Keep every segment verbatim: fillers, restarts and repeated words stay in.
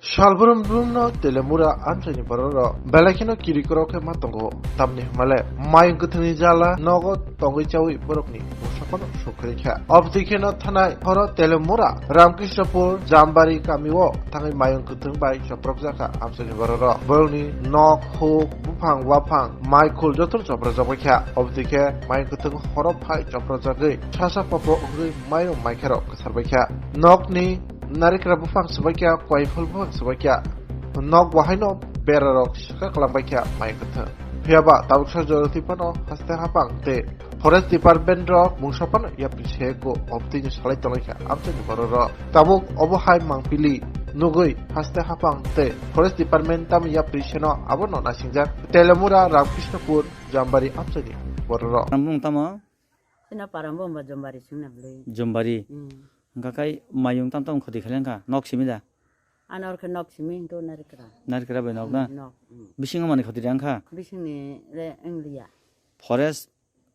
Salbrum brumno Telemura amchaini bororok belai kheno kirikorok khe ma tongo. Tamni hwnmale mayung kwthwngni jala nogo tongwi chawi borokni mungsa phano sukri kha. Obwtwi kheno thanai horo Telemura Ramkrishnapur Jambari kamio thangwi mayung kwthwng bai chopropjakha amchaini bororok. Borokni nok, huk, buphang, waphang, mai khul jotono chopropjak bai kha. Obwtwi khe mayung kwthwng horo phai chopropjagwi sasa popo wngwi mairum maikharok kwsar bai kha. Nokni narikra buphang swbai kha, koiphol buphang swbai kha. Nok bahaino berarok swkak langbai kha mai kwthwng. Phiyaba tabuksa joroti phano haste haphang tei forest department rok mungsa phano yapri seko obtwini salai tonglaikha amchaini bororok. Tabuk obo hai mangpili nugwi haste haphang tei forest department tamo yapri seno abono naisingjak Telemura Ramkrishnapur Jambari amchaini bororok. Ang bumung tamo? Sina parang bumba Jambari singna bwlwi. Jambari. Hmm. Hwnkha khai mayung tam tam khoti khailangkha, nok simi da? Ano orkhe nok simi hinto narikra. Narikra bai nok na? Hmm, nok, hmm. Bisingo mani khoti rang kha? Bisingni re wng liya. Forest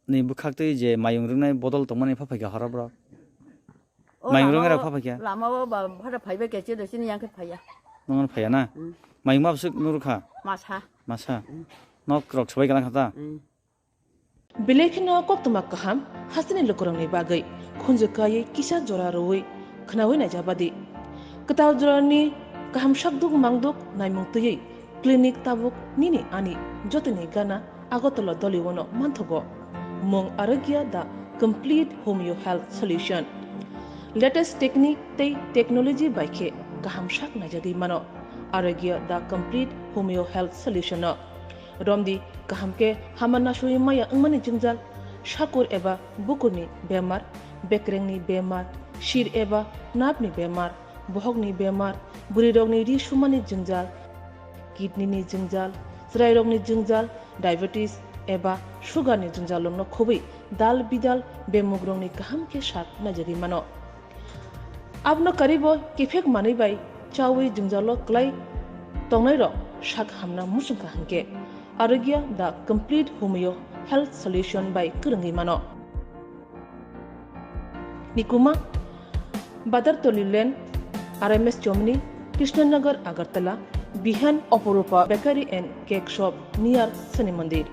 ni bwkhak twi je mayung rwngnai bodol tongmani pha phaikha horo borok? O mayung rwngnai rok lama-o, pha phaikha? Lama-o ba phara phaibai khe chedo sini yang khe phaiya. Nongon phaiya na? Hmm. Mayung ma bwswk nurkha? Masa. Masa? Hmm. Nok rok swbai kalang kha ta? Hmm. Belai kheno koktwma kaham hasteni lukurokni bagwi khunju kaiwi kisa jora rwui khwnaui naijabadi. Kwtal jorani kaham sakduk mangduk naimung twiwi clinic tabuk nini ani jotoni gana Agartala Doliwono manthogo. Mung Arogya the complete homeo health solution. Latest technique tei technology bai khe kaham sak naijagwi mano Arogya the complete homeo health solution no. Romdi kaham khe hama nasui maya wngmani jwngjal, sakur eba bukurni bemar, bekrengni bemar, sir eba napni bemar, bohokni bemar, bwrwirokni ri sumani jwngjal, kidney ni jwngjal, chwrairokni jwngjal, diabetes eba sugar ni jwngjal rokno khobwi dal bidal bemugrokni kaham khe sak naijagwi mano. Abono karibo kiphek manwi bai chawi jwngjalo kwlai tongnairok sak hamna muchungkha hwnkhe Arogya the complete homeo health solution bai kwrwngwi mano. Nikuma, Badartoli Lane, R M S Chomni, Krishnanagar, Agartala, Bihan, Oporupa Bakery and Cake Shop near Shani Mandir.